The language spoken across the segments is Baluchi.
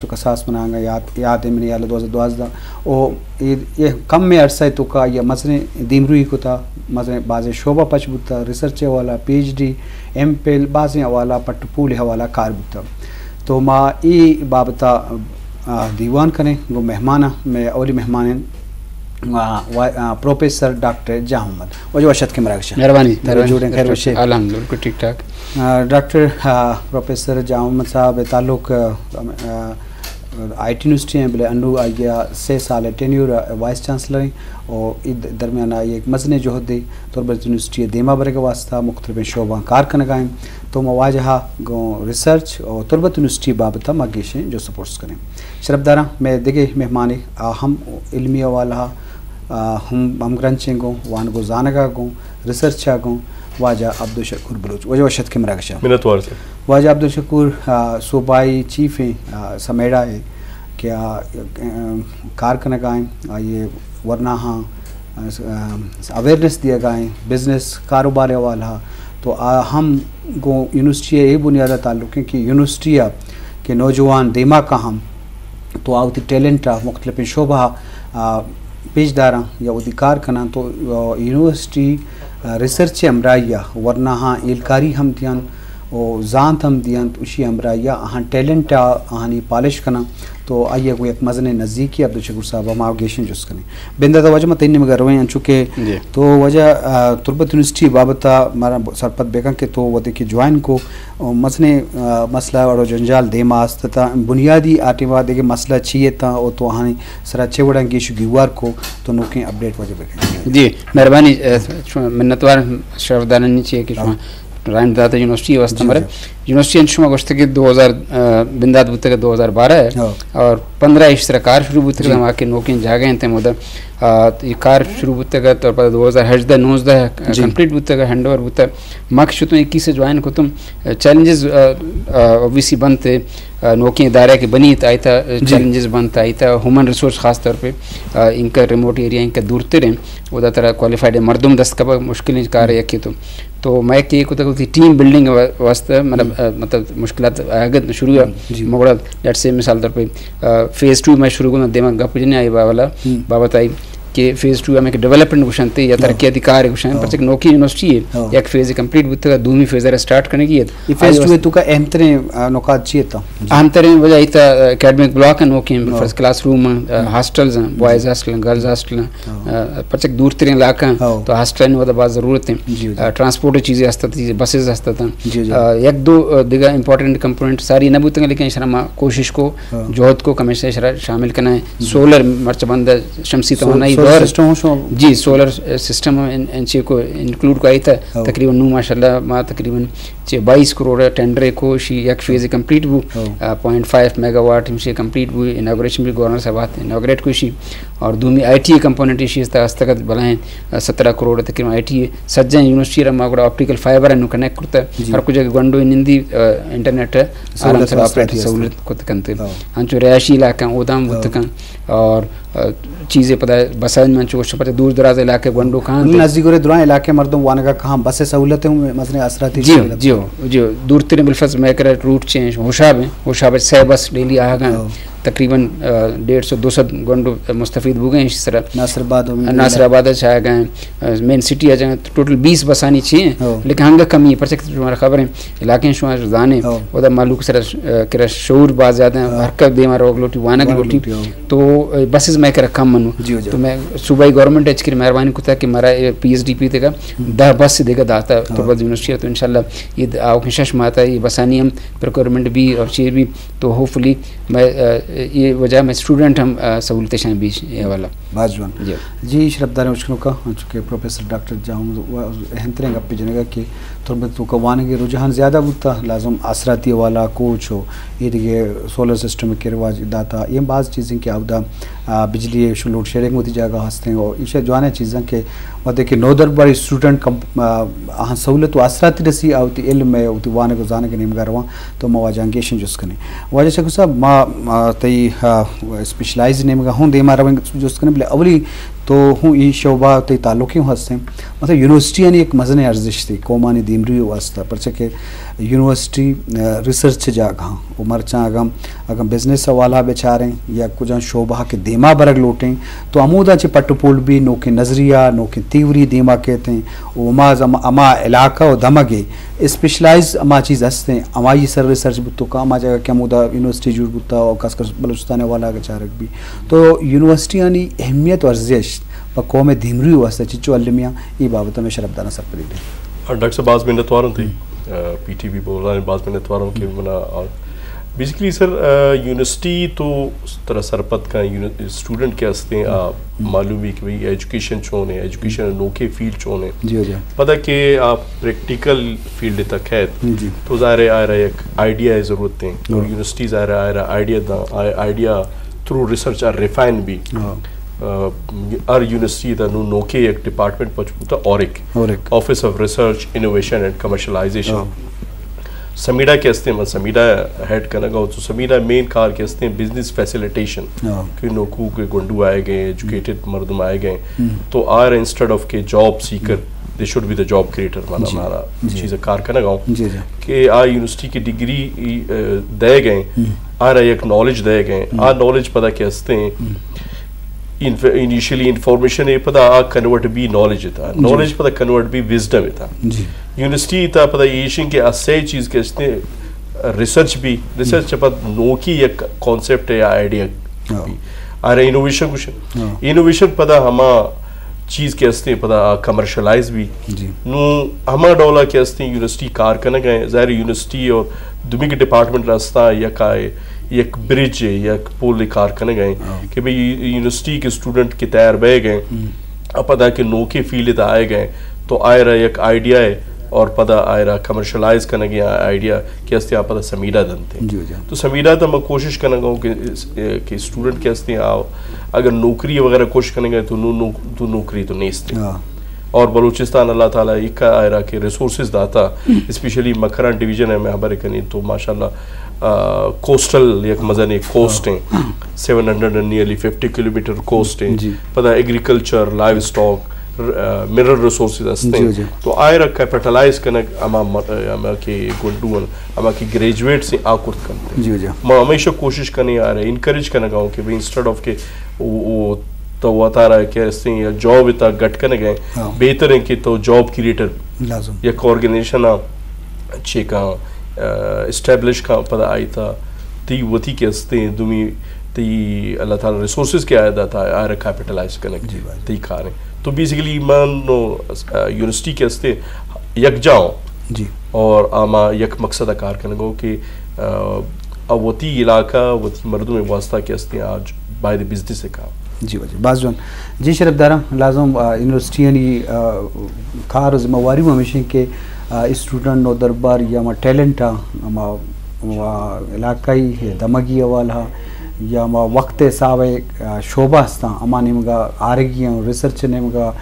تو کساس من آنگا یاد، یاد ہے منی حیال دوازدہ دوازدہ۔ او اے، اے کم میں عرصہ تو کا یا مزنیں دیمروی کتا، مزنیں بازیں شعبہ پچ بوتا، ریسرچ والا، P H D, M Phil, بازیں حوالہ، پٹ پول حوالہ کار بوتا۔ تو ما اے بابتا، آ، دیوان کنیں، گو مہمان، میں اولی مہمان ہیں، آ، وا-، آ، پروفیسر ڈاکٹر جاہ محمد۔ وجہ وشت کے مراگش۔ مہربانی، ترے مہربانی۔ جوڑیں، خیر وشے۔ الحمدللہ، بالکل ٹھیک ٹھاک۔ آ، ڈاکٹر، آ، پروفیسر جاہ محمد صاحب تعلق، آ، آ، آئی ٹی یونیورسٹی ہیں، بلے انو آئی ء سے سال ٹینیور وائس چانسلر ہیں اور اے درمیان آئی ایک مزنیں جہد دے تربت یونیورسٹی دیما برگ واسطہ مختلف شعباں کار کنگا ہیں۔ تو ما واجہ گوں ریسرچ اور تربت یونیورسٹی بابت ما گیشیں جو سپورٹس کریں۔ شرف داراں میں دگہ مہمانے آ ہم علمی حوالہ آ، ہم، ہمگرنچیں گوں، وانگ و زانگا گوں، ریسرچا گوں، واجہ عبدالشکور بلوچ۔ واجہ وشت کے مراگشا۔ منتوار سے۔ واجہ عبدالشکور، آ، صوبائی چیف ہیں، آ، سمیڑا ہے کہ آ، آ، کار کنگا ہیں، آ، یہ ورنا ہاں، آ، س-، آ، اویئرنیس دیا گا ہیں، بزنس، کاروبار حوالہ، تو آ ہم گوں یونیورسٹی اے بنیادہ تعلق ہیں کہ یونیورسٹی آ کہ نوجوان دیما کا ہم تو آ وتی ٹیلنٹ ء مختلفیں شعبہ ء، آ، پیش داراں یا وتی کار کناں تو، آ، یونیورسٹی، آ، ریسرچ ء ہمراہی ء ورناہاں ہیلکاری ہم دیاں و زانت ہم دیاں، اشی ہمراہی ء آہاں ٹیلنٹ ء آہانی پالش کناں تو آئی ء گوں یک مزنیں نزیکی عبدالشکور صاحب ء ما گیشیں جست کنیں۔ بندات ء واجہ ما تئی نیمگ ء رویں انچو کہ جی۔ تو واجہ، آ، تربت یونیورسٹی بابت ء مارا سرپد بکن کہ تو وھدے کہ جوائن کو، مزنیں، آ، مسئلہ اور جنجال دیما است تا بنیادی آ ٹیما دگہ مسئلہ چی اتاں او تو آہانی سرا چے وڑاں گیش گیوار کو تو نوکیں اپڈیٹ واجہ بکن۔ جی، مہربانی، آ، شما منتوار شرفدارانی چی کہ شما رائن داتا یونیورسٹی واسطہ جی، مرے۔ جی۔ یونیورسٹی انت شما گوشت کہ دو ہزار، آ، بندات بوتگ دو ہزار بارہ ء ہاں۔ اور پندرہ اش سرا کار شروع بوتگ جی۔ ہما کہ نوکیں جاگہ انت مودا، آ، یہ کار شروع بوتگ تو پدا دو ہزار ہژدہ نوزدہ جی۔ کمپلیٹ بوتگ، ہینڈ اوور بوتگ۔ مک شتوں اکیس ء جوائن کتم۔ چیلنجز، آ، آ، اوبویسلی بنت، آ، نوکیں ادارہ کہ بنیت، آئی تا، آ، جی۔ چیلنجز بنت، آئی تا ہیومن ریسورس خاص طور پہ، آ، انکا ریموٹ ایریا انکا دورتر ہیں، اودا ترا کوالیفائیڈ مردم دست کپگ مشکل کار یکی تو۔ تو میں کہ کتگ وتی ٹیم بلڈنگ وا-، واسطہ، مطلب، ہم۔ آ، مطلب، مشکلات آگت شروع ہے۔ جی۔ مگڑا، لیٹس سے، مثال طور پہ، آ، فیز ٹو میں شروع کرنا دیما گپ جنے آئی والا ہم۔ بابت آئی۔ کہ فیز ٹو ہمیں کہ ڈیولپمنٹ گوشنت یا ہاں۔ ترقیاتی کار گوشن، ہاں۔ پرچہ کہ نوکیں یونیورسٹی ہے، ہاں۔ یک فیز کمپلیٹ بوتگ، دومی فیز را سٹارٹ کرنے کی ہے۔ یہ فیز آئی ٹو واسطے تو کا اہم ترین، آ، نکات چی ہے تا؟ جی۔ اہم ترین وجہ ایتا، آ، اکیڈمک بلاک ہیں، نوکیں ہاں۔ فرسٹ کلاس روم ہیں، آ، ہم۔ ہاسٹلز ہیں، بوائز ہاسٹل ہیں، گرلز ہاسٹل ہیں، ہاں۔ آ، پرچہ کہ دور ترین علاقہ ہیں، ہاں۔ تو ہاسٹل نے ودا بہت ضرورت ہے۔ جی، جی۔ آ، ٹرانسپورٹ چیزیں ہستت، بسز ہستت ہیں۔ جی، جی۔ آ، یک دو، آ، دیگہ امپورٹنٹ کمپوننٹ ساری نہ بوتگ، لیکن اشرا ما کوشش کو، ہاں۔ جہد کو کمیشن اشرا شامل کرنا ہے۔ جی۔ سولر مرچ بند شمسی سو-، توانائی سولر دور۔ سسٹم ہو شو؟ جی، سولر سسٹم ہم ان، ان چیز کو انکلوڈ کو آئی تھا۔ ہاں۔ تقریباً نو ماشاءاللہ ما تقریباً چہ بائیس کروڑ ٹینڈر کو شی یک فیز کمپلیٹ بو۔ ہاں۔ آ، پوائنٹ فائیو میگا واٹ ہم شی کمپلیٹ بو، اناگوریشن بھی گورنر صاحب آتے اناگوریٹ کو شی۔ اور دومی آئی ٹی کمپوننٹ شی است، استگت بلائیں، آ، سترہ کروڑ تقریباً آئی ٹی سجن یونیورسٹی را ما گڑا آپٹیکل فائبر انو کنیکٹ کرتا۔ جی۔ ہر کجا کہ گونڈو نندی، آ، انٹرنیٹ آرام سلامت سر آپریٹ سہولت کت کنت۔ ہاں۔ انچو رہائشی علاقہ اودام بوت کن اور، آ، چیزے پدا بسائن من چوش پدا دور دراز علاقے گونڈو کان۔ نزدیک گورے درائیں علاقے مردم وانگا کہاں بس سہولت ہیں، مزنیں آسراتی جی، سہولت۔ جی، جی، دور ترین بالفرض میں کرے روٹ چینج ہوشاب ہیں، ہوشاب سے بس ڈیلی آگا ہیں۔ ہاں۔ تقریباً، آ، ڈیڑھ سو دو سو گونڈو مستفید بو گئے ہیں اسی طرح۔ ناصر آباد ہم ناصر آباد چاہ گئے ہیں، آ، مین سٹی آ جائیں تو ٹوٹل بیس بسانی چی ہیں، ہاں۔ لیکن ہنگا کمی ہے، پرچہ کہ تمہارا خبر ہے، علاقے شما زانے، ہاں۔ اودا مالوک سر، آ، کرا شعور باز زیادہ ہیں، ہاں۔ حرکت دیما روگ لوٹی، وانگ وانگ لوٹی۔ لوٹی، ہاں۔ تو، آ، بسز میں کرا کم منو۔ جی، جی۔ تو میں صوبائی گورنمنٹ اچ کر مہربانی کتا کہ مارا، آ، پی ایس ڈی پی تک ہم۔ دہ بس دیگا داتا، ہاں۔ تربت یونیورسٹی تو انشاءاللہ یہ آؤ کہ شش ماہ تا یہ بسانی ہم پروکیورمنٹ بھی اور چیز بھی تو ہوپ فلی میں، آ، یہ وجہ میں اسٹوڈنٹ ہم، آ، سہولت شان بیچ یہ والا۔ باز جوان۔ جی۔ جی، شرف داریں اشکنوکا، چونکہ پروفیسر ڈاکٹر جاہم و اہم ترین گپ جنگا کہ تربت تو کا وانگی رجحان زیادہ بوتا، لازم آسراتی والا کوچ ہو، یہ دیگه سولر سسٹم کے رواج داتا، یہ باز چیزیں کہ اودا، آ، بجلی شو لوڈ شیڈنگ ہوتی جاگہ ہستے ہیں، اور ایشا جوانے چیزیں کہ وہدے کہ نودربری اسٹوڈنٹ کم، آ، آہاں سہولت و آسراتی رسی، آ وتی علم ء وتی وانگ و زانگ ء نیمگا رواں، تو ما واجہ گیشیں جست کنیں۔ واجہ شکور صاحب، ما، ما تئی، آ، اسپیشلائز نیمگا ہوں دیما رویں جست کنیں، بلے اولی تو ہوں ای شعبہ تئی تعلقی ہوں ہستیں۔ مطلب یونیورسٹی یعنی ایک مزن ارزش تھی قومانی دیمروی واسطہ، پرچہ کہ یونیورسٹی، آ، ریسرچ جاگہ ہاں۔ و مرچاں اگاں، اگاں بزنس حوالہ بچاریں یا کجام شعبہ کہ دیما برگ لوٹیں، تو ہمودا چہ پٹ و پول بی نوکیں نظریہ، نوکیں تھیوری دیما کیتیں۔ و ہما زم-، ہما علاقہ و دمگے اسپیشلائز ہما چیز ہستیں، ہمائی سر ریسرچ بوتو کا، ہما جگہ کہ ہمودا یونیورسٹی جوڑ بوتا و خاص کر بلوچستان حوالہ اگہ چارگ بی، تو یونیورسٹیانی اہمیت و ارزشت پہ قوم دیمروی واسطہ چچو المیاں، ای بابت میں شرفداراں سرپدی دیں۔ ڈاکٹر صاحب، باز منتوار ہوں تئی، آ، پی ٹی وی بولان باز منتوار ہوں کہ منا، آ، بیسیکلی سر، آ، یونیورسٹی تو ترا سرپد کا یونی-، اسٹوڈنٹ کے ہستے ہیں، آ، معلوم بھی کہ بھئی ایجوکیشن چون ہے، ایجوکیشن نوکے فیلڈ چون ہے۔ جی، جی۔ پتہ کہ آپ پریکٹیکل فیلڈ تک ہے، جی۔ تو ظاہر ہے آئرا ایک آئیڈیا ہے ضرورت ہے، اور یونیورسٹی ظاہر ہے آئرا آئیڈیا دا، uh-, idea through research uh refine بھی۔ آ، ہر یونیورسٹی دا نو نوکے ایک ڈپارٹمنٹ پچ بوتا، اور ایک، اور ایک۔ Office of research, innovation and commercialisation. SMEDA کے ہستے، من سمیڈا ہیڈ کنگا ہوں، تو سمیڈا مین کار کے ہستے بزنس فیسیلیٹیشن۔ کہ نوکو کے گنڈو آئے گئے، ایجوکیٹڈ مردم آئے گئے، تو آئرا انسٹیڈ آف کے job seeker, they should be the job creator, مانا جی۔ مارا جی۔ چیز کار کنگا ہوں۔ جی، جی۔ کہ آ یونیورسٹی کی ڈگری، آ، دے گئے، آئرا ایک نالج دے گئے، آ نالج پدا کے ہستے ہیں، انف-، انیشلی انفارمیشن ہے، پدا آ کنورٹ بی نالج تھا، جی۔ نالج پدا کنورٹ بی وزڈم تھا۔ جی۔ یونیورسٹی تھا پدا ایشن کے آ سے چیز کے ہستے، ریسرچ بی، ریسرچ پدا نوکی ایک کانسیپٹ ہے یا آئیڈیا بی۔ آئرا انوویشن کچھ۔ انوویشن پدا ہما چیز کے ہستے پدا کمرشلائز بی۔ جی۔ نو ہما ڈولا کے ہستے یونیورسٹی کار کنگا ہے، ظاہر ہے یونیورسٹی اور دومی کے ڈپارٹمنٹ راستا یک آئے، یک برج ہے، یک پول کار کنگا ہے کہ بھئی یونیورسٹی کے اسٹوڈنٹ کے تیار بے گئے، اب پدا کہ نوکے فیلڈ تا آئے گئے، تو آئرا یک آئیڈیا ہے اور پدا آئرا کمرشلائز کنگے آئیڈیا کہ ہستے آ پدا سمیڈا دنتے۔ جی، جی۔ تو سمیڈا تا میں کوشش کنگا ہوں کہ اس-، کہ اسٹوڈنٹ کے ہستے آ اگر نوکری وغیرہ کوشش کنگے تو نو-، نو-، تو نوکری تو نیست ہے۔ اور بلوچستان اللہ تعالیٰ ایک آئرا کے ریسورسز داتا، اسپیشلی مکران ڈویژن ہے میں خبر کنی تو ماشاءاللہ، آ، کوسٹل یک مزن ایک کوسٹ ہیں، seven hundred and nearly fifty kilometre coast ہیں۔ جی۔ پدا ایگریکلچر، لائیو اسٹاک، ر-، آ، منرل ریسورسز ہستے ہیں۔ جی، جی۔ تو آئرا کیپٹلائز کنگ ہما م-، ہما کے گنڈو ہیں، ہما کے گریجویٹ سے آ کرت کنتے ہیں۔ جی، جی۔ ما ہمیشہ کوشش کنی آئرا انکریج کنگا ہوں کہ بھئی انسٹیڈ آف کہ وہ، وہ تو وتارا کہ ہستے ہیں یا جاب تا گٹ کنگے، بہتر ہے کہ تو جاب کریٹر لازم۔ یک آرگنائزیشن آ چیکا، آ، اسٹیبلش کا پدا آئی تا تئی وتی کے ہستے ہیں، دومی تئی اللہ تعالیٰ ریسورسز کے آیا داتا آئرا کیپٹلائز کنگ جی بھائی۔ تئی کار ہیں۔ تو بیسیکلی من نو، آ، یونیورسٹی کے ہستے یکجا ہوں جی۔ اور آما یک مقصد کار کنگو کہ، آ، آ وتی علاقہ، وتی مردم واسطہ کے ہستے آج باید بزنس کا۔ جی بھائی، باز جوان۔ جی شرف دارا، لازم، آ، یونیورسٹی یعنی، آ، کار ذمہ واری ہمیشہ کہ، آ، اسٹوڈنٹ نو دربار یا ما ٹیلنٹ آ، ما و علاقائی دمگی حوالہ یا ما وقت حساب ء، آ، شعبہ ہستاں، ہما نیمگا آرگی ہیں، ریسرچ نیمگا،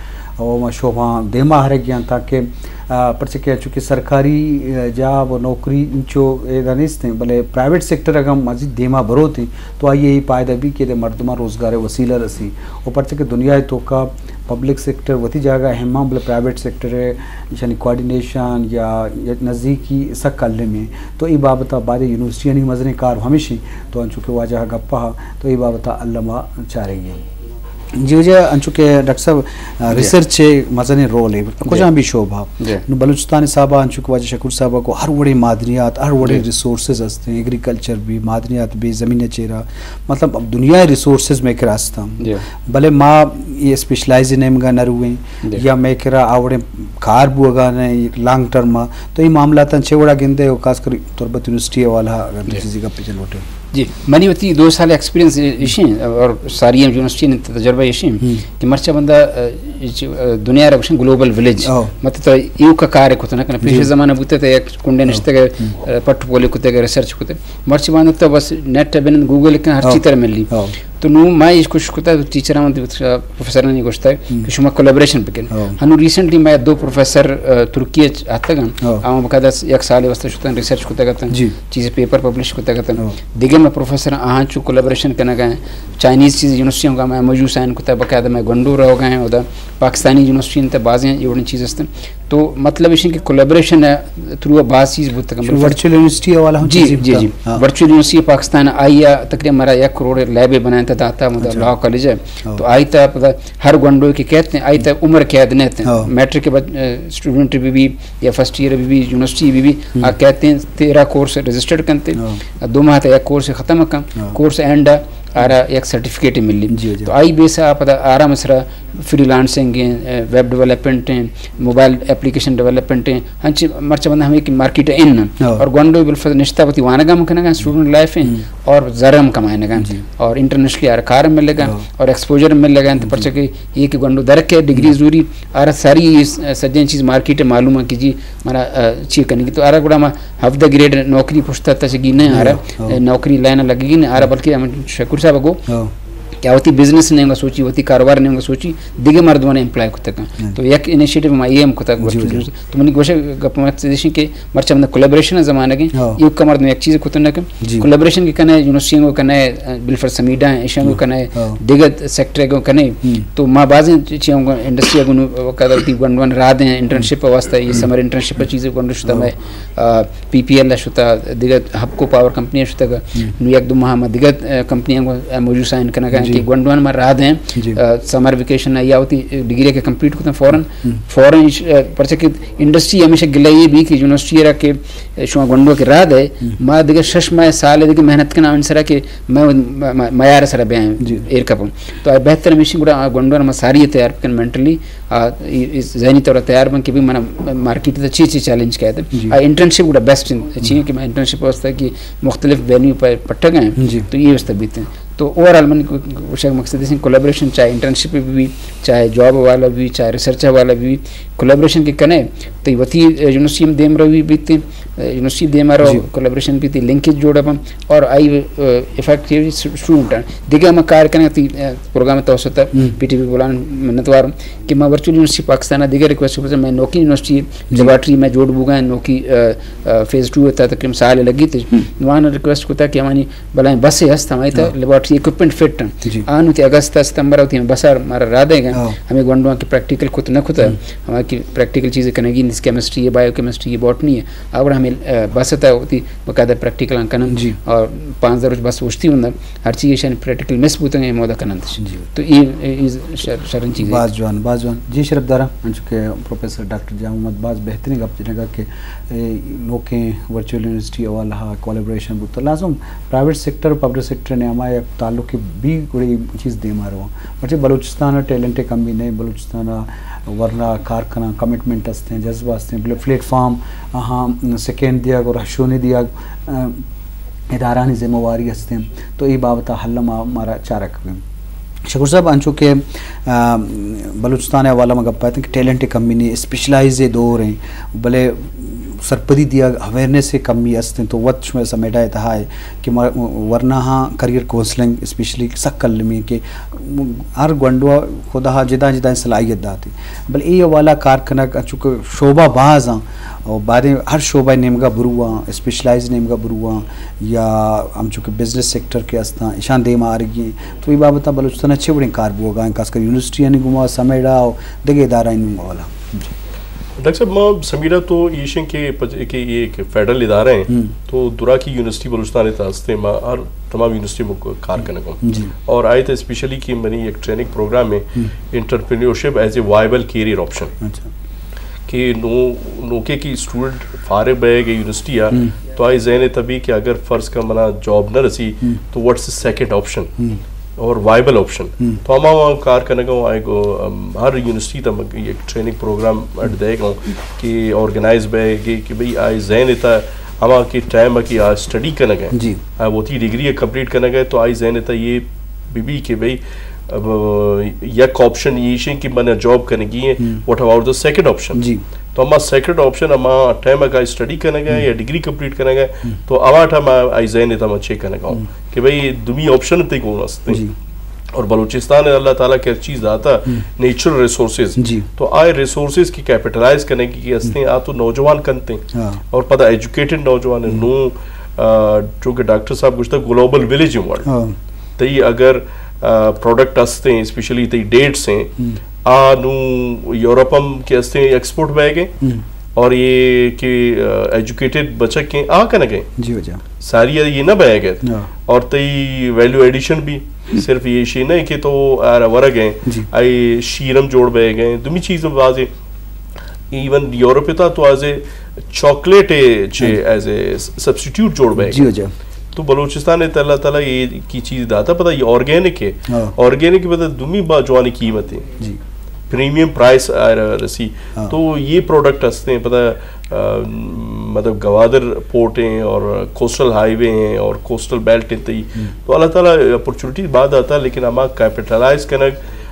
و ما شعبہ دیما آرگی ہیں تاکہ، آ، پرچہ کہ چونکہ سرکاری، آ، جاب و نوکری انچو ایدا نیست ہیں، بلے پرائیویٹ سیکٹر اگاں مزید دیما بروت ہیں تو آئی ء پائدہ بی کہ دے مردماں روزگار ء وسیلہ رسی۔ و پرچہ کہ دنیا ء توکا پبلک سیکٹر وتی جاگہ اہم آں، بلے پرائیویٹ سیکٹر ء ایشانی کوآرڈینیشن یا یک نزیکی سک الم ایں۔ تو اے بابت ء بعد یونیورسٹیانی مزنیں کار ہمیش ایں۔ تو انچو کہ واجہ ء گپ ء تو اے بابت ء الم ء چارگی ایں۔ جی واجہ، انچو کہ ڈاکٹر صاحب، آ، جی۔ ریسرچ ء مزنیں رول اے، جی۔ کجام بھی شعبہ۔ جی۔ نو بلوچستان حساب ء انچو کہ واجہ شکور صاحب ء کو ہر وڑیں معدنیات، ہر وڑیں جی۔ ریسورسز ہستیں، ایگریکلچر بھی، معدنیات بھی، زمین ء چیرا، مطلب، اب دنیا ء ریسورسز مئے کرا ہستاں۔ جی۔ بلے ما اے اسپیشلائز نیمگا نہ رویں، جی۔ یا مئے کرا آ وڑیں کار بوگا نہ لانگ ٹرم ء، تو اے معاملاتاں چے وڑا گندے و خاص کر تربت یونیورسٹی ء حوالہ اگر جی۔ چیزی گپ جن لوٹے۔ جی، منی وتی دو سال ایکسپیرینس ایشیں اور ساری یونیورسٹی نے تجربہ ایشیں ہم۔ کہ مرچا بندہ، ا، اچ، ا، دنیا را گوشن گلوبل ویلیج۔ او۔ مطلب تو ایوکا کار کت نہ کنا۔ پیش جی۔ زمانہ بوتا تو یک کنڈے او۔ نشتگ، ہم۔ ا، پٹ پولے کتے، ریسرچ کتے۔ مرچی بانک تو بس نیٹ ء بنند، گوگل کن، ہر او۔ چی تر ملی۔ او۔ تو نو ما ایش کوشش کتا، ٹیچر ہم، پروفیسر نے گوشتا ہم۔ کہ شما کولیبریشن بکن۔ او۔ ہنو ریسنٹلی ما دو پروفیسر، ا، ترکی ء آتگن۔ او۔ آ بکادا یک سال واسطہ شتن، ریسرچ کتا گتن۔ جی۔ چیز پیپر پبلش کتا گتن۔ او۔ دیگه ما پروفیسر آہاں چو کولیبریشن کنگا ہیں۔ چائنیز چیز یونیورسٹی ہم کا ما ایم او یو سائن کتا، بکادا ما گنڈو رہو گئے ہیں، ادا پاکستانی یونیورسٹی انت، بازیں یہ وڑیں چیز ہستن۔ تو مطلب ایش کہ کولابریشن تھرو باز چیز بوتگ۔ ورچوئل یونیورسٹی حوالہ ہم جی، چیزی جی، بوتا؟ جی۔ ہاں۔ ورچوئل یونیورسٹی پاکستان آئی ءَ تقریباً مارا یک کروڑ لیب بنائیں تا داتا، مدا اچھا۔ لا کالج ہے۔ ہاں۔ تو آئی تا پدا ہر گونڈو کہ کہتے ہیں، آئی تا عمر قید نہیں تے۔ ہاں۔ میٹرک کے بعد، اے، اسٹوڈنٹ بھی بھی یا فرسٹ ایئر بھی بھی، یونیورسٹی بھی بھی، ہم۔ آ کہتے ہیں تیرہ کورس رجسٹرڈ کنتے۔ ہاں۔ دو ماہ تا یک کورس ختم کن، ہاں۔ کورس اینڈ آرا یک سرٹیفکیٹ ملی۔ جی، جی۔ تو آئی بیس ءَ پدا آرام سرا فری لانسنگ ہیں، اے، ویب ڈیولپمنٹ ہیں، موبائل اپلیکیشن ڈیولپمنٹ ہیں، ہنچ مرچہ بندہ ہمیں کہ مارکیٹ ان ہیں۔ ہاں۔ اور گونڈو بالفرض نشتہ وتی وانگا ہم کنگا، اسٹوڈنٹ لائف ہیں، ہم۔ اور زر ہم کمائنگا، جی۔ اور انٹرنیشنلی آرا کار ملگا، ہاں۔ اور ایکسپوجر ملگا، جی۔ پرچہ کہ یہ کہ گونڈو درک ہے، ڈگری ہم۔ زوری، آرا ساری یہ س-، سجن چیز مارکیٹ معلوم ہے کہ جی مارا، اے، چی کنگی۔ تو آرا گڑا ما ہفدہ گریڈ نوکری پشتا تچگی نہ آرا، ہاں۔ اے، نوکری لائن لگگی نہ آرا، بلکہ ہم شکور صاحب گو ہاں۔ کہ وتی بزنس نے ہم سوچی، وتی کاروبار نے ہم سوچی، دگہ مردماں نے امپلائی کتگ۔ ہاں۔ تو یک انیشیٹو ما یہ ہم کتگ جی، ورچوئل جی۔ یونیورسٹی۔ تو منی گوشہ گپ مقصد ایش کہ مرچہ ہم کولابریشن زمانہ کے ہاں۔ یہ کم مردم یک چیز کتگ نہ کن۔ جی۔ کولابریشن کے کنے یونیورسٹی کو کنے، اے، بالفرض سمیڈا ہیں، ایشاں کو ہاں۔ کنے، ہاں۔ دگہ سیکٹر کو کنے۔ ہم۔ تو ما بازیں چیزوں کو انڈسٹری کو نو وقت وتی گونڈوان را دیں انٹرنشپ واسطہ، یہ ہم۔ سمر انٹرنشپ چیزیں گونڈو شتا ہاں۔ میں آ، پی پی ایل ءَ شتا، دگہ ہپکو پاور کمپنی ءَ شتگ۔ ہم۔ نو یک دو ماہ ما دگہ، آ، کمپنی ءَ گوں ایم او یو سائن کنگ ءَ جی۔ کہ گونڈوان ما را دیں، جی۔ آ، سمر ویکیشن ءَ یا وتی ڈگری کہ کمپلیٹ کتن فوراً، ہم۔ فوراً ایش، آ، پرچہ کہ انڈسٹری ہمیشہ گلہ یہ بھی کہ یونیورسٹی را کہ شما گونڈو کہ را دے، ہم۔ ما دگہ شش ماہ سال دگہ محنت کناں ان سرا کہ میں م-، م-، میار سرا بیاں جی۔ ایر کپوں۔ تو آ بہتر ہمیشہ گڑا آ گونڈوان ما ساری تیار کن مینٹلی، آ، ای-، ای ذہنی طور تیار بن کہ بھی منا مارکیٹ تے چی چی چیلنج کہتے ہیں۔ جی۔ آ، انٹرنشپ گڑا بیسٹ چیز ہے کہ میں انٹرنشپ واسطہ کہ مختلف وینیو پر پٹھگ ہیں۔ جی۔ تو یہ واسطہ بیتے ہیں۔ تو اوورآل من کو-، گوشگ مقصد ہے کولابریشن، چاہے انٹرنشپ بھی، چاہے جاب والا بھی، چاہے ریسرچ والا بھی، کولابریشن کے کنے تو وتی، اے، یونیورسٹی ہم دیم روی بیتے ہیں، اے، یونیورسٹی دیم رو جی۔ کولابریشن بیتے، لنکیج جوڑا بن اور آئی، اے، افیکٹ یہ اسٹوڈنٹ ہیں۔ دیگه ما کار کنگ تی، اے، پروگرام توسط ہم۔ پی ٹی وی بولان منتوار کہ ما ورچوئل یونیورسٹی پاکستان ءَ دگہ ریکویسٹ کرتا، میں نوکی یونیورسٹی جی۔ لیبارٹری میں جوڑ بوگا، نوکی، آ، آ، فیز ٹو تھا، تقریباً سال لگی تھی۔ ہم۔ وہاں ریکویسٹ کرتا کہ ہماری بلائیں بس ہست، ہماری تا ہاں۔ لیبارٹری اکوپمنٹ فٹ ہیں۔ جی۔ آن ہوتی اگست ستمبر ہوتی ہمیں بس مارا را دے گا۔ ہاں۔ ہمیں گونڈواں کی پریکٹیکل کت نہ کتا۔ ہم۔ ہمیں کی پریکٹیکل چیزیں کنگی، جس کیمسٹری ہے، بایو کیمسٹری ہے، باٹنی ہے۔ اور ہمیں، آ، بس تا ہوتی باقاعدہ پریکٹیکل کنن۔ جی۔ اور پانزدہ روچ بس اوشتی ہوں۔ ہر چیز ایشانی پریکٹیکل مس بوتگ ہیں، مودا کننت۔ جی۔ تو یہ، یہ شر-، شرن چیز ہے۔ باز جوان، باز جوان۔ جی شرف دارا، انچو کہ پروفیسر ڈاکٹر جام محمد باز بہترین گپ جنگا کہ، اے، نوکیں ورچوئل یونیورسٹی حوالہ کولابریشن بوتا۔ لازم پرائیویٹ سیکٹر، پبلک سیکٹر نے ہمارے تعلق بھی بڑی چیز دے مارو۔ مرچی بلوچستان ٹیلنٹ کمی نہیں، بلوچستان ورنا کار کناں، کمٹمنٹ ہستیں، جذبہ ہستیں، بلے پلیٹ فارم، ہاں، سیکنڈ دیگ اور ہشونی دیگ، آ، ادارانی ذمہ واری ہستیں، تو اے بابت حل ما، مارا چارگ بیں۔ شکور صاحب، انچو کہ، آ، بلوچستان حوالہ ما گپ آتے کہ ٹیلنٹ کمی نہیں، اسپیشلائز دور ہیں، بلے سرپدی دیا اویئرنس کمی ہستیں، تو وت شما سمیڈا تہا ہے کہ ما-، ورنا ہاں کریئر کونسلنگ اسپیشلی سک کلمی کہ ہر گونڈو خدا جدا جدا صلاحیت داتی، بلے اے حوالہ کار کنگ انچو کہ شعبہ باز ہیں، اور بعد ہر شعبہ نیمگا برواں، اسپیشلائز نیمگا برواں، یا ہمچو کہ بزنس سیکٹر کے استاں، اشان دیم آرگی ہیں۔ تو اے بابت بلوچستان اچھے بڑے کار بوگا ہیں، خاص کر یونیورسٹی یعنی گما سمیڈا اور دگہ ادارہ ان والا۔ جی۔ ڈاکٹر صاحب، ما سمیڈا تو ایشن کے پج-، کہ یہ ایک فیڈرل ادارہ ہیں، ہم۔ تو دراکی یونیورسٹی بلوچستان تا ہستے، ما ہر تمام یونیورسٹی میں کار کرنے کو۔ جی۔ اور آئے تھے اسپیشلی کہ منی ایک ٹریننگ پروگرام ہے، ہم۔ Entrepreneurship as a viable career option. اچھا۔ کہ نو، نوکے کی اسٹوڈنٹ فارغ بہ گئے یونیورسٹی آ، ہم۔ تو آئی ذہن تبھی کہ اگر فرض کا منا جاب نہ رسی، ہم۔ تو واٹس سیکنڈ آپشن؟ ہم۔ اور وائبل آپشن۔ ہم۔ تو ہما وہاں کار کرنے کا آئے گو، ہم، ہر یونیورسٹی تا مگ-، ایک ٹریننگ پروگرام اڈ دے گا کہ آرگنائز بہ گئے کہ بھئی آئی ذہن تا ہما کہ ٹائم کی آ اسٹڈی کرنے گئے۔ جی۔ آ وتی ڈگری کمپلیٹ کرنے گئے تو آئی ذہن تا یہ بی بی کہ بھئی، اب، یک آپشن یہ شیں کہ من جاب کرنے کی ہے، ہم۔ What about the second option؟ جی۔ تو ہما سیکنڈ آپشن ہما ٹائم کا اسٹڈی کرنے گئے ہم۔ یا ڈگری کمپلیٹ کرنے گئے، ہم۔ تو ہما ٹائم آئی ذہن تا من چیک کرنے گا ہوں ہم۔ کہ بھئی دومی آپشن تے کون ہستے۔ جی۔ اور بلوچستان ہے اللہ تعالیٰ کے چیز داتا ہم۔ Natural resources. جی۔ تو آئے ریسورسز کی کیپٹلائز کرنے کی ہستے ہم۔ آ تو نوجوان کنتے ہیں۔ ہاں۔ اور پتہ ایجوکیٹڈ نوجوان ہیں، ہم۔ نو، آ، جو کہ ڈاکٹر صاحب گوشتا گلوبل ولیج ورلڈ۔ ہاں۔ تئی اگر، آ، پروڈکٹ ہستے ہیں، اسپیشلی تئی ڈیٹس ہیں، ہم۔ آ نوں یورپ ہم کہ ہستیں ایکسپورٹ بئیگ ءَ، اور یہ کہ ایجوکیٹڈ بچک ہیں، آ کنگ ءَ۔ جی واجہ۔ ساری یہ نہ بئیگ ءَ۔ اور تئی ویلیو ایڈیشن بھی صرف یہ شی نہ کہ تو آرا ورگ ہیں، آئی شیرم جوڑ بئیگ ءَ، دومی چیز بازیں۔ ایون یورپ ءَ تو ایز اے چاکلیٹ ءَ چے ایز اے سبسٹیٹیوٹ جوڑ بئیگ ءَ۔ جی واجہ۔ تو بلوچستان ءَ اللہ تعالیٰ یہ کی چیز داتا، پتہ یہ آرگینک ہے۔ آرگینک پتہ دومی با جوانی قیمت ہے۔ جی۔ پریمیم پرائس آ رسی۔ تو یہ پروڈکٹ ہستے ہیں، پتہ، آ، مطلب گوادر پورٹ ہیں اور کوسٹل ہائی وے ہیں اور کوسٹل بیلٹ ہیں تئی۔ تو اللہ تعالیٰ اپرچونٹی بعد آتا، لیکن ہما کیپٹلائز کنگ،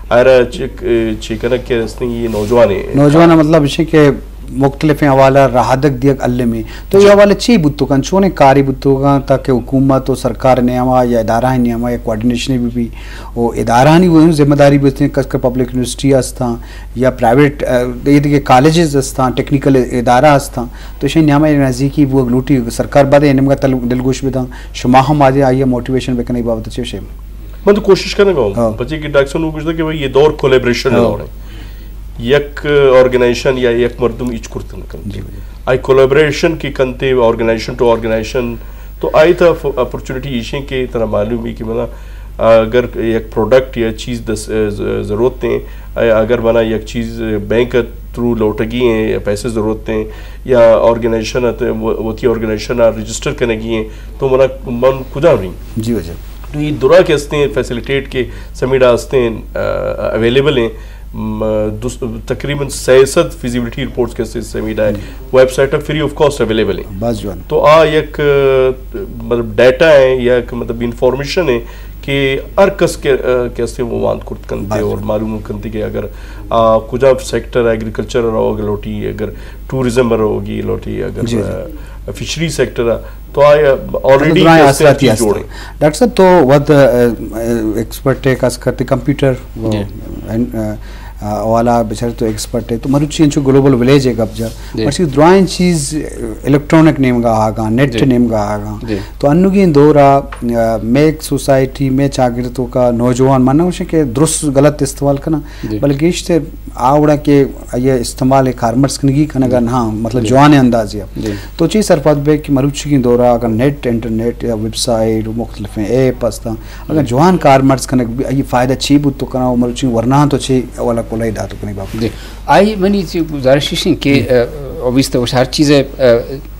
آرا چک-، چے کنگ کہ ہستے ہیں یہ نوجوان ہیں۔ نوجوان مطلب اسی کہ مختلف حوالہ رہادگ دیگ المی۔ تو یہ حوالہ چی بوتو کن؟ چونے کاری بوتو کن تاکہ حکومت و سرکار نیاما یا ادارہ نیاما یا کوآرڈینیشن بھی بھی و ادارہانی وہ ذمہ داری بوتیں، کس کہ پبلک یونیورسٹی ہستاں یا پرائیویٹ، اے، دیگہ کالجز ہستاں، ٹیکنیکل ادارہ ہستاں، تو اشی نیاما نزدیکی بوگ لوٹی، سرکار بعد نیمگا تل-، دلگوش بداں، شما ہم آدے آئی موٹیویشن بکنے بابت چے شے؟ من تو کوشش کنگا ہوں، پچے کہ ڈاکٹر صاحب نے گوشتا کہ بھائی یہ دور کولیبریشن دور ہے۔ یک آرگنائزیشن یا یک مردم ہچ کرت نہ کنت۔ آئی کولیبریشن کی کنتے آرگنائزیشن ٹو آرگنائزیشن، تو آئی تا اپرچونٹی ایشیں کہ ترا معلوم ہے کہ منا اگر یک پروڈکٹ یا چیز دس-، ضرورت ہیں، اگر منا یک چیز بینک تھرو لوٹگی ہیں یا پیسے ضرورت ہیں یا آرگنائزیشن وتی آرگنائزیشن رجسٹر کنگی ہیں تو منا من کجا رہی؟ جی واجہ۔ تو یہ درا کہ ہستے ہیں فیسلیٹیٹ کے سمیڈا ہستے ہیں، آ، اویلیبل ہیں۔ م-، دوس-، تقریباً سئے سد فیزیبلٹی رپورٹس کے سمیڈا ہے۔ Website free of cost available ہے۔ باز جوان۔ تو آ یک، آ، مطلب ڈیٹا ہے یا یک مطلب انفارمیشن ہے کہ ہر کس کے، آ، کے ہستے وہ وانت کرت کنتے اور معلوم کنتے کہ اگر، آ، کجا سیکٹر ایگریکلچر رو لوٹی، اگر ٹورزم رو گی لوٹی، اگر، جی، جی۔ آ، فشری سیکٹر ہے، تو آ آلریڈی درائیں آسراتی ہست۔ ڈاکٹر صاحب تو وت، آ، آ، ایکسپرٹ ہے، خاص کرتے کمپیوٹر، وہ، جی۔ آ، آ، حوالہ بچار تو ایکسپرٹ ہے۔ تو مروچی انچو گلوبل ولیج ہے گپ جا۔ جی۔ مرچی درائیں چیز الیکٹرانک نیمگا آگا، نیٹ، جی، نیمگا آگا۔ جی۔ تو انوگیں دورا، آ، مے سوسائٹی، مے چاگرد توکا نوجوان، من نہ گوشیں کہ درست غلط استعمال کنا، جی۔ بلکہ گیشتر آ وڑا کہ آئی استعمال کارمرز کنگی کنگا، جی، نہ، مطلب، جی، جوان اندازے۔ جی۔ تو چی سرپد بے کہ مروچیگیں دورا اگر نیٹ، انٹرنیٹ یا ویب سائٹ و مختلف ایپ ہستاں، اگر، جی، جوان کارمرز کنگ بی، آئی فائدہ چی بوت تو کنا و مروچی ورناں تو چی اولا کلائی داتو کنی بابت؟ جی۔ آئی منی چی گزارش اش کہ، جی، آ، اوبیس تو ہر چیز، آ،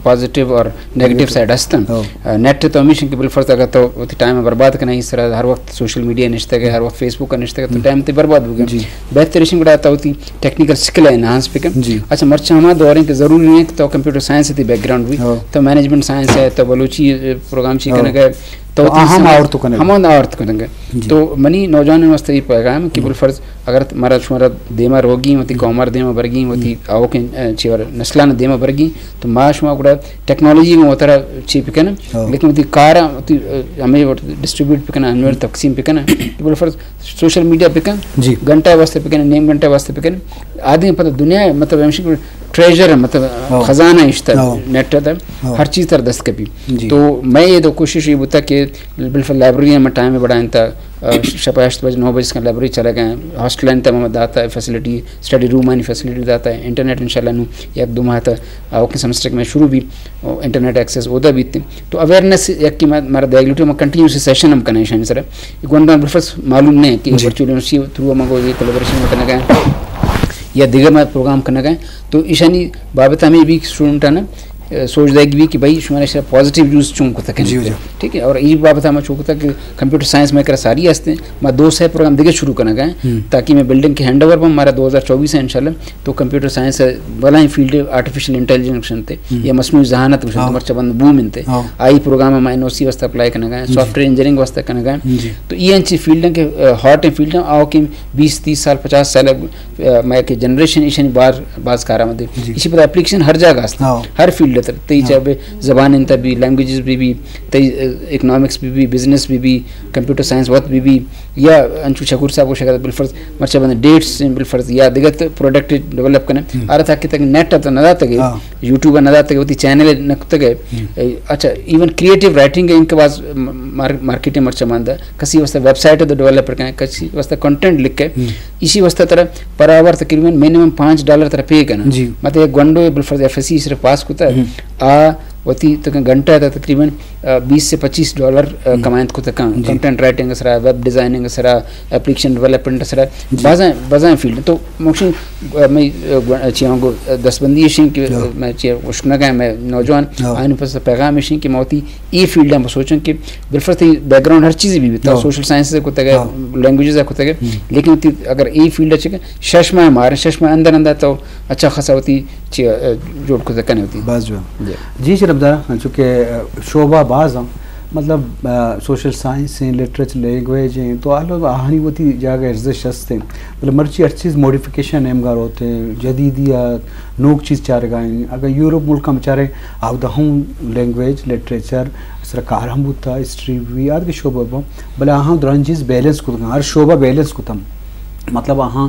پازیٹیو اور نیگیٹیو سائیڈ ہستن۔ آ، نیٹ تو ہمیش کہ بالفرض اگر تو وتی ٹائم برباد کنئے، اس طرح ہر وقت سوشل میڈیا نشتگ ئے، ہر وقت فیس بک نشتگ ئے، تو ٹائم تے برباد بوگا۔ جی۔ بہتر اش گڑا تو وتی ٹیکنیکل سکل انہانس بکن۔ جی۔ اچھا، مرچا ہما دور ہیں کہ ضروری نہیں کہ تو کمپیوٹر سائنس تے بیک گراؤنڈ بی، تو مینجمنٹ سائنس ہے، تو بلوچی، آ، پروگرام چی کنگ ئے، تو وتی ہم آورت کنگ ئے۔ جی۔ تو منی نوجوان واسطے یہ پیغام کہ بالفرض اگر مارا شمارا دیما روگی، وتی قومار دیما برگی، وتی آوکیں، آ، چی ور نسلان دیما برگی، تو ما شما گڑا ٹیکنالوجی میں وترا چی بکن، لیکن وتی کار وتی، آ، ہمیں ڈسٹریبیوٹ بکن، ہمیں تقسیم بکن۔ بالفرض سوشل میڈیا بکن، جی۔ گھنٹہ واسطے بکن، نیم گھنٹہ واسطے بکن۔ آدمی پتہ دنیا مطلب ہمشی ٹریژر ہے، مطلب خزانہ اشتا نیٹ ہے، ہر چیز تر دست کپی۔ جی۔ تو میں یہ تو کوشش یہ بوتا کہ بالفرض لائبریری میں ٹائم بڑھائیں تا، آ، شپ ہشت بجے، نو بجے کا لائبریری چلا گئے، ہاسٹل ہیں تمام داتا ہے فیسلٹی، اسٹڈی روم آنی فیسلٹی داتا ہے، انٹرنیٹ انشاءاللہ نو یک دو ماہ تا، آ، اوکے سمسٹر میں شروع بھی، او، انٹرنیٹ ایکسس اودا بیت۔ تو اویئرنیس یک کہ ما-، مارا دیگ لوٹی، ما کنٹینیوس سیشن ہم کنیں شانی سر۔ گونڈا بالفرض معلوم نہیں کہ، جی، ورچوئل یونیورسٹی تھرو ہم گو یہ کولابوریشن کنگا یا دیگر ما پروگرام کنگا، تو ایشانی بابت ہمیں بھی اسٹوڈنٹ ہے نا، سوچ دائیگ بی کہ بھئی شما نے پازیٹیو یوز چون کتا کنی۔ جی، جی۔ ٹھیک ہے، اور یہ بابت ہم چون کتا کہ کمپیوٹر سائنس میں کرا ساری ہستے ہیں، ما دو سے پروگرام دیگه شروع کنگا ہیں، تاکہ میں بلڈنگ کے ہینڈ اوور پر ہمارا دو ہزار چوبیس ہے انشاءاللہ، تو کمپیوٹر سائنس ہے، بلا ہی فیلڈ آرٹیفیشل انٹیلیجنس انتے، یا مصنوعی ذہانت انتے، مرچا بند بوم انتے، آئی پروگرام ہم این او سی واسطے اپلائی کنگا ہیں، سافٹ ویئر انجینئرنگ واسطے کنگا ہیں۔ جی۔ تو یہ انچی فیلڈ ہیں کہ، آ، ہاٹ ہیں فیلڈ ہیں، آؤ کہ بیس، تیس سال، پچاس سال، آ، میں کہ جنریشن ایشانی بار باز کارآمد ہے۔ جی۔ اسی پر اپلیکیشن ہر جگہ است، ہر فیلڈ تئی چاہ بے زبان انت بی، لینگویجز بی بی، تئی اکنامکس بی بی، بزنس بی بی، کمپیوٹر سائنس وت بی بی، یا انچو شکور صاحب گوشگ ءَ ات، بالفرض مرچی بندے ڈیٹس، بالفرض یا دگہ پروڈکٹ ڈیولپ کنیں، آرا تاکہ تک نیٹ ءَ تو نہ داتگ ئے، یوٹیوب ءَ نہ داتگ ئے، وتی چینل نہ کتگ ئے۔ اچھا، ایون کریٹو رائٹنگ ءِ انکہ باز مارکیٹ ءَ مرچی ماندہ، کسی واسطہ ویب سائٹ ءَ ڈیولپ کنیں، کسی واسطہ کنٹینٹ لکھے، ایشی واسطہ ترا پر آور تقریباً منیمم پانچ ڈالر ترا پے کنن۔ مطلب یک گونڈو بالفرض ایف ایس سی صرف پاس کتا، آ وتی تک گھنٹہ ءَ تقریباً بیس سے پچیس ڈالر کمائنت کتا کن، کنٹینٹ رائٹنگ سرا، ویب ڈیزائننگ سرا، اپلیکیشن ڈیولپمنٹ سرا، بازیں بازیں فیلڈ۔ تو موشن میں چیاں گو دستبندی شین کہ میں چی اشکنگا میں نوجوان آئین پس پیغام شین کہ موتی اے فیلڈ ہم سوچن کہ بالفرض تئی بیک گراؤنڈ ہر چیزی بی بی، تو سوشل سائنس کتگ ئے، لینگویجز کتگ ئے، لیکن تئی اگر اے فیلڈ چکے شش ماہ مارے، شش ماہ اندر اندر تو اچھا خاصا وتی چی جوڑ کتگ کنے وتی۔ باز جوان۔ جی شرف دار، چونکہ شعبہ باز ہیں، مطلب سوشل سائنس ہیں، لٹریچر، لینگویج ہیں، تو آلو آہانی وتی جاگہ ارزش ہست ہیں۔ مطلب مرچی ہر چیز موڈیفکیشن ہم گار ہوتے ہیں، جدیدیات، نوک چیز چارگا ہیں۔ اگر یورپ ملک ہم چارے، آودا ہم لینگویج، لٹریچر، سرا کار ہم بوتا، ہسٹری بھی، آد کے شعبہ با، بلے آہاں دران چیز بیلنس کتگاں، ہر شعبہ بیلنس کتم۔ مطلب آہاں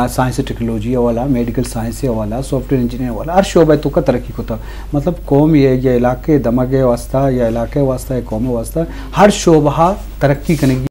سائنس ٹیکنالوجی حوالہ، میڈیکل سائنس حوالہ، سافٹ ویئر انجینئر حوالہ، ہر شعبہ تو کا ترقی کتا۔ مطلب قوم یا علاقے دمگ واسطہ یا علاقے واسطہ یا قوم واسطہ ہر شعبہ ترقی کنگی۔